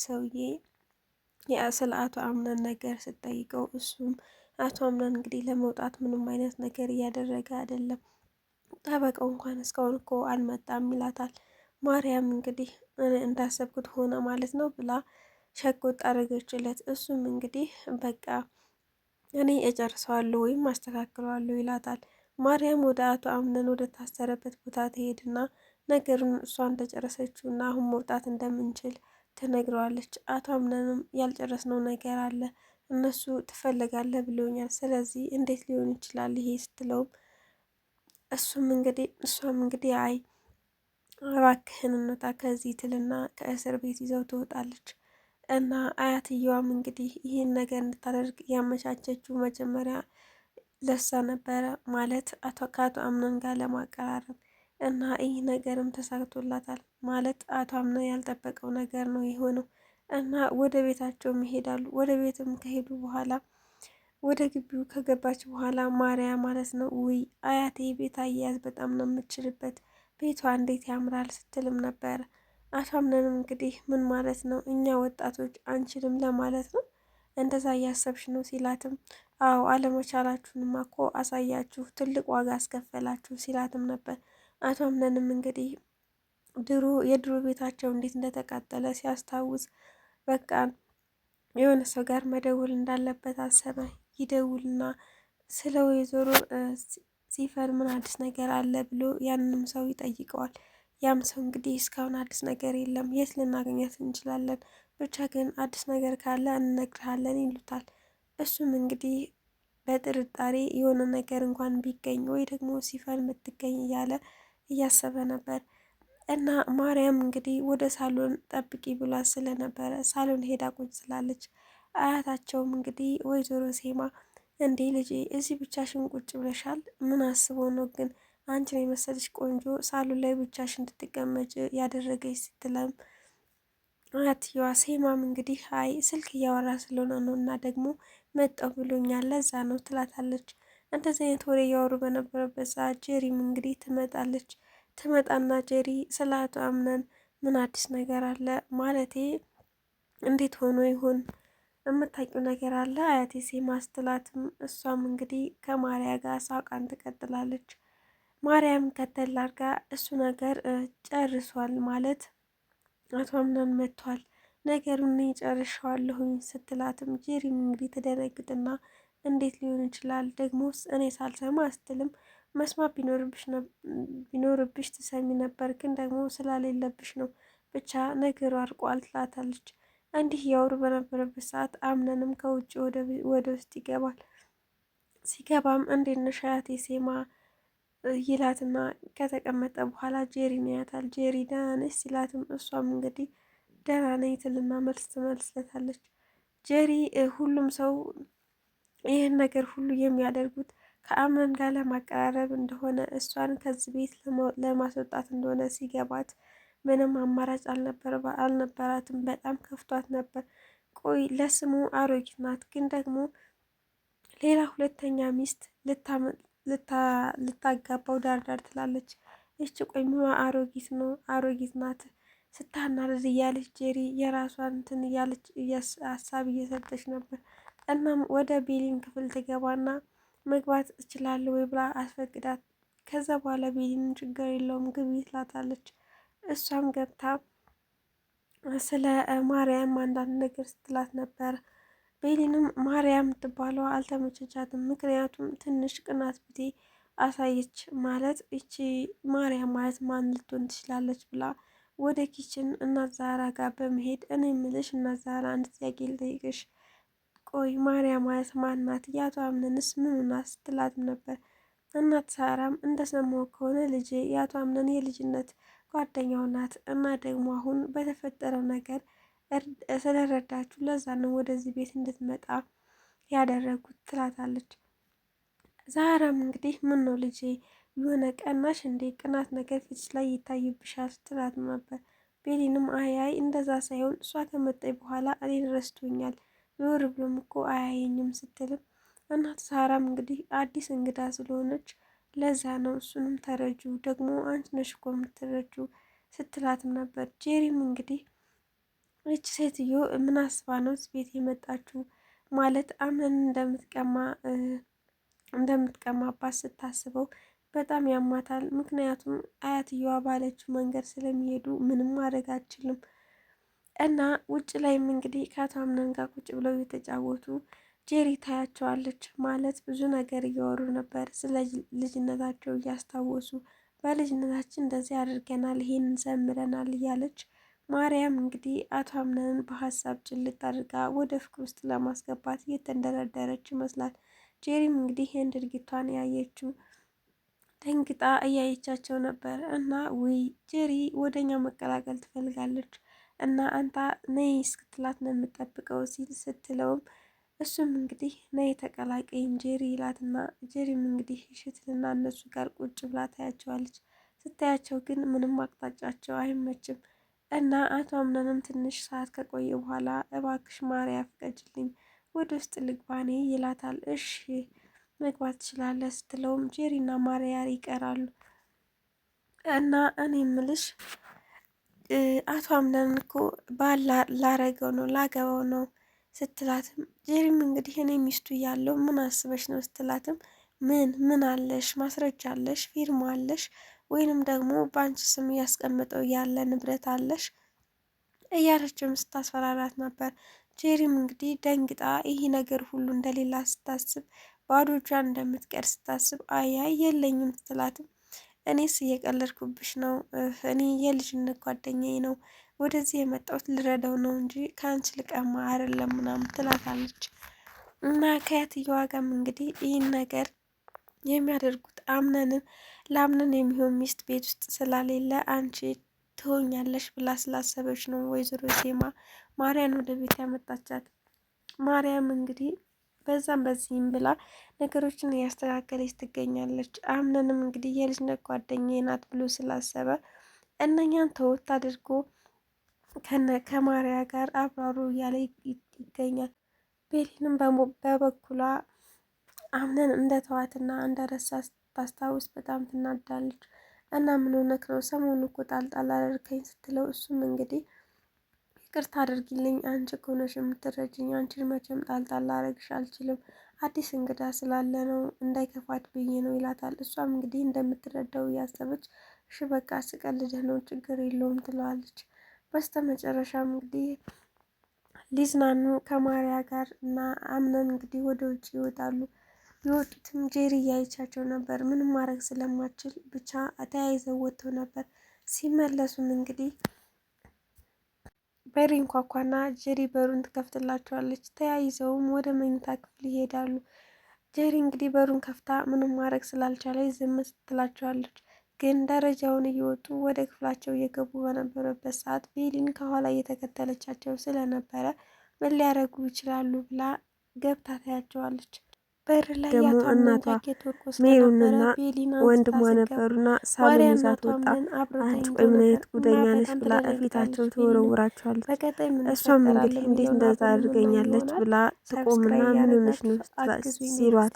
ሰውዬ ስለ አቶ አምነን ነገር ስትጠይቀው እሱም አቶ አምነን እንግዲህ ለመውጣት ምንም አይነት ነገር እያደረገ አይደለም፣ ጠበቃው እንኳን እስካሁን እኮ አልመጣም ይላታል። ማርያም እንግዲህ እንዳሰብኩት ሆነ ማለት ነው ብላ ሸጎጥ አደረገችለት። እሱም እንግዲህ በቃ እኔ እጨርሰዋለሁ ወይም አስተካክለዋለሁ ይላታል። ማርያም ወደ አቶ አምነን ወደ ታሰረበት ቦታ ትሄድና ነገሩን እሷ እንደጨረሰችው እና አሁን መውጣት እንደምንችል ትነግረዋለች። አቶ አምነንም ያልጨረስነው ነገር አለ እነሱ ትፈልጋለህ ብሎኛል። ስለዚህ እንዴት ሊሆን ይችላል ይሄ ስትለውም እሱም እንግዲህ እሷም እንግዲህ አይ እባክህን እንውጣ ከዚህ ትልና ከእስር ቤት ይዘው ትወጣለች። እና አያትየዋም እንግዲህ ይህን ነገር እንድታደርግ ያመቻቸችው መጀመሪያ ለሳ ነበረ ማለት ከአቶ አምነን ጋር ለማቀራረብ እና ይህ ነገርም ተሳክቶላታል። ማለት አቶ አምነን ያልጠበቀው ነገር ነው የሆነው። እና ወደ ቤታቸውም ይሄዳሉ። ወደ ቤትም ከሄዱ በኋላ ወደ ግቢው ከገባች በኋላ ማርያ ማለት ነው ውይ አያቴ ቤት አያያዝ በጣም ነው የምችልበት፣ ቤቷ እንዴት ያምራል ስትልም ነበረ። አቶ አምነንም እንግዲህ ምን ማለት ነው እኛ ወጣቶች አንችልም ለማለት ነው እንደዛ እያሰብሽ ነው ሲላትም፣ አዎ አለመቻላችሁንማ እኮ አሳያችሁ፣ ትልቅ ዋጋ አስከፈላችሁ ሲላትም ነበር። አቶ አምነንም እንግዲህ ድሮ የድሮ ቤታቸው እንዴት እንደተቃጠለ ሲያስታውስ በቃ የሆነ ሰው ጋር መደወል እንዳለበት አሰበ። ይደውልና ስለ ወይዘሮ ሲፈን ምን አዲስ ነገር አለ ብሎ ያንንም ሰው ይጠይቀዋል። ያም ሰው እንግዲህ እስካሁን አዲስ ነገር የለም፣ የት ልናገኛት እንችላለን? ብቻ ግን አዲስ ነገር ካለ እንነግርሃለን ይሉታል። እሱም እንግዲህ በጥርጣሬ የሆነ ነገር እንኳን ቢገኝ ወይ ደግሞ ሲፈን የምትገኝ እያለ እያሰበ ነበር። እና ማርያም እንግዲህ ወደ ሳሎን ጠብቂ ብሏት ስለነበረ ሳሎን ሄዳ ቁጭ ስላለች አያታቸውም እንግዲህ ወይዘሮ ሴማ እንዴ ልጄ እዚህ ብቻሽን ቁጭ ብለሻል? ምን አስቦ ነው ግን አንቺን የመሰለች ቆንጆ ሳሎን ላይ ብቻሽ እንድትቀመጭ ያደረገች ስትለም አያትየዋ ሴማም እንግዲህ አይ ስልክ እያወራ ስለሆነ ነው እና ደግሞ መጣው ብሎኛል ለዛ ነው ትላታለች። እንደዚህ አይነት ወሬ እያወሩ በነበረበት ሰዓት ጄሪም እንግዲህ ትመጣለች። ትመጣና ጄሪ ስለ አቶ አምነን ምን አዲስ ነገር አለ ማለቴ እንዴት ሆኖ ይሆን የምታውቂው ነገር አለ አያቴ ሴማ ስትላትም እሷም እንግዲህ ከማርያ ጋር ሳቋን ትቀጥላለች። ማርያም ከተል አድርጋ እሱ ነገር ጨርሷል ማለት አቶ አምነን መጥቷል ነገሩን እኔ ጨርሼዋለሁኝ ስትላትም ጄሪም እንግዲህ ትደነግጥና እንዴት ሊሆን ይችላል ደግሞስ እኔ ሳልሰማ ስትልም መስማት ቢኖርብሽ ትሰሚ ነበር፣ ግን ደግሞ ስላሌለብሽ ነው ብቻ ነገሩ አርቋል ትላታለች። እንዲህ እያወሩ በነበረበት ሰዓት አምነንም ከውጭ ወደ ውስጥ ይገባል። ሲገባም እንዴት ነሽ አያቴ ሴማ ይላትና ከተቀመጠ በኋላ ጄሪን ያያታል። ጄሪ ደህና ነሽ ሲላትም እሷም እንግዲህ ደህና ነኝ ትልና መልስ ትመልስለታለች። ጄሪ ሁሉም ሰው ይህን ነገር ሁሉ የሚያደርጉት ከአምነን ጋር ለማቀራረብ እንደሆነ እሷን ከዚህ ቤት ለማስወጣት እንደሆነ ሲገባት ምንም አማራጭ አልነበራትም። በጣም ከፍቷት ነበር። ቆይ ለስሙ አሮጊት ናት፣ ግን ደግሞ ሌላ ሁለተኛ ሚስት ልታጋባው ዳርዳር ትላለች። ይች ቆይ ምኗ አሮጊት ነው አሮጊት ናት ስታናድድ እያለች ጄሪ የራሷን እንትን እያለች ሀሳብ እየሰጠች ነበር። እናም ወደ ቤሊን ክፍል ትገባና መግባት እችላለሁ ወይ ብላ አስፈቅዳት፣ ከዛ በኋላ ቤሊን ችግር የለውም ግቢ ትላታለች። እሷም ገብታ ስለ ማርያም አንዳንድ ነገር ስትላት ነበር። ቤሊንም ማርያም ትባለዋ አልተመቸቻትም። ምክንያቱም ትንሽ ቅናት ብቴ አሳየች። ማለት ይቺ ማርያም ማለት ማን ልትሆን ትችላለች ብላ ወደ kitchen እናት ዛራ ጋር በመሄድ እኔ ምልሽ እናት ዛራ አንድ ጥያቄ ልጠይቅሽ፣ ቆይ ማርያም ማለት ማናት? የአቶ አምነንስ ምኑ ናት? ስትላትም ነበር። እናት ሳራም እንደሰማው ከሆነ ልጄ የአቶ አምነን የልጅነት ጓደኛው ናት እና ደግሞ አሁን በተፈጠረው ነገር ስለረዳችሁ ለዛ ነው ወደዚህ ቤት እንድትመጣ ያደረጉት ትላታለች። ዛራም እንግዲህ ምን ነው ልጄ የሆነ ቀናሽ እንዴ ቅናት ነገር ፊትሽ ላይ ይታይብሻል ስትላት ነበር። ቤሊንም አያይ እንደዛ ሳይሆን እሷ ከመጣኝ በኋላ እኔን ረስቶኛል ዞር ብሎም እኮ አያየኝም ስትልም እናት ሳራም እንግዲህ አዲስ እንግዳ ስለሆነች ለዛ ነው እሱንም ተረጁ ደግሞ አንቺ ነሽ እኮ የምትረጁ ስትላትም ነበር። ጄሪም እንግዲህ ይች ሴትዮ ምን አስባ ነው ቤት የመጣችው? ማለት አምነን እንደምትቀማባት ስታስበው በጣም ያማታል። ምክንያቱም አያትየዋ ባለችው መንገድ ስለሚሄዱ ምንም ማድረግ አትችልም። እና ውጭ ላይም እንግዲህ ከአቶ አምነን ጋር ቁጭ ብለው እየተጫወቱ ጄሪ ታያቸዋለች። ማለት ብዙ ነገር እያወሩ ነበር፣ ስለ ልጅነታቸው እያስታወሱ በልጅነታችን እንደዚህ አድርገናል፣ ይሄን ዘምረናል እያለች ማርያም እንግዲህ አቶ አምነንን በሀሳብ ጭልጥ አድርጋ ወደ ፍቅር ውስጥ ለማስገባት እየተንደረደረች ይመስላል። ጄሪም እንግዲህ ይህን ድርጊቷን ያየችው ደንግጣ እያየቻቸው ነበር። እና ውይ ጄሪ ወደኛ መቀላቀል ትፈልጋለች እና አንታ ነይ እስክትላት ነው የምጠብቀው ሲል ስትለውም እሱም እንግዲህ ነይ ተቀላቀይን ጄሪ ይላትና ጄሪም እንግዲህ ሽትልና እነሱ ጋር ቁጭ ብላ ታያቸዋለች። ስታያቸው ግን ምንም አቅጣጫቸው አይመችም። እና አቶ አምነንም ትንሽ ሰዓት ከቆየ በኋላ እባክሽ ማርያ ፍቀጅልኝ ወደ ውስጥ ልግባኔ ይላታል። እሺ መግባት ትችላለህ ስትለውም ጄሪና ማርያ ይቀራሉ። እና እኔ ምልሽ አቶ አምነን እኮ ባል ላረገው ነው ላገባው ነው ስትላትም ጄሪም እንግዲህ እኔ ሚስቱ እያለሁ ምን አስበሽ ነው ስትላትም ምን ምን አለሽ ማስረጃ አለሽ ፊርማ አለሽ ወይንም ደግሞ በአንቺ ስም እያስቀምጠው ያለ ንብረት አለሽ እያለችም ስታስፈራራት ነበር። ጄሪም እንግዲህ ደንግጣ ይህ ነገር ሁሉ እንደሌላ ስታስብ ባዶ እጇን እንደምትቀር ስታስብ አያይ የለኝም ስትላትም እኔስ እየቀለድኩብሽ ነው፣ እኔ የልጅነት ጓደኛዬ ነው ወደዚህ የመጣሁት ልረዳው ነው እንጂ ከአንቺ ልቀማ አይደለም ምናምን ትላታለች። እና ከያትየዋ ጋርም እንግዲህ ይህን ነገር የሚያደርጉት አምነንን ለአምነን የሚሆን ሚስት ቤት ውስጥ ስላሌለ አንቺ ትሆኛለሽ ብላ ስላሰበች ነው ወይዘሮ ዜማ ማርያን ወደ ቤት ያመጣቻት። ማርያም እንግዲህ በዛም በዚህም ብላ ነገሮችን እያስተካከለች ትገኛለች። አምነንም እንግዲህ የልጅነት ጓደኛዬ ናት ብሎ ስላሰበ እነኛን ተወት አድርጎ ከማርያ ጋር አብራሩ እያለ ይገኛል። ቤሊንም በበኩሏ አምነን እንደተዋትና እንደረሳ ስታስታውስ በጣም ትናዳለች። እና ምን ሆነክ ነው ሰሞኑ እኮ ጣልጣል አደረከኝ ስትለው እሱም እንግዲህ ይቅርታ አድርጊልኝ፣ አንቺ እኮ ነሽ የምትረጅኝ፣ አንቺን መቼም ጣልጣል ላደርግሽ አልችልም፣ አዲስ እንግዳ ስላለ ነው እንዳይከፋት ብዬ ነው ይላታል። እሷም እንግዲህ እንደምትረዳው እያሰበች እሺ በቃ ስቀልድህ ነው ችግር የለውም ትለዋለች። በስተ መጨረሻም እንግዲህ ሊዝናኑ ከማሪያ ጋር እና አምነን እንግዲህ ወደ ውጭ ይወጣሉ። የወጡትም ጄሪ እያየቻቸው ነበር። ምንም ማድረግ ስለማችል ብቻ ተያይዘው ወጥተው ነበር። ሲመለሱም እንግዲህ በር ይንኳኳና ጄሪ በሩን ትከፍትላቸዋለች። ተያይዘውም ወደ መኝታ ክፍል ይሄዳሉ። ጄሪ እንግዲህ በሩን ከፍታ ምንም ማድረግ ስላልቻለች ዝም ትላቸዋለች። ግን ደረጃውን እየወጡ ወደ ክፍላቸው እየገቡ በነበረበት ሰዓት ቤሊን ከኋላ እየተከተለቻቸው ስለነበረ ምን ሊያደርጉ ይችላሉ ብላ ገብታ ታያቸዋለች። በር ላይ ደግሞ እናቷ ሜሩንና ወንድሟ ነበሩና ሳሎን ይዛት ወጣ። አንቺ ቆይ ምን አይነት ጉደኛ ነሽ ብላ እፊታቸው ትወረውራቸዋለች። እሷም እንግዲህ እንዴት እንደዛ አድርገኛለች ብላ ትቆምና ምን ሆነሽ ነው ሲሏትም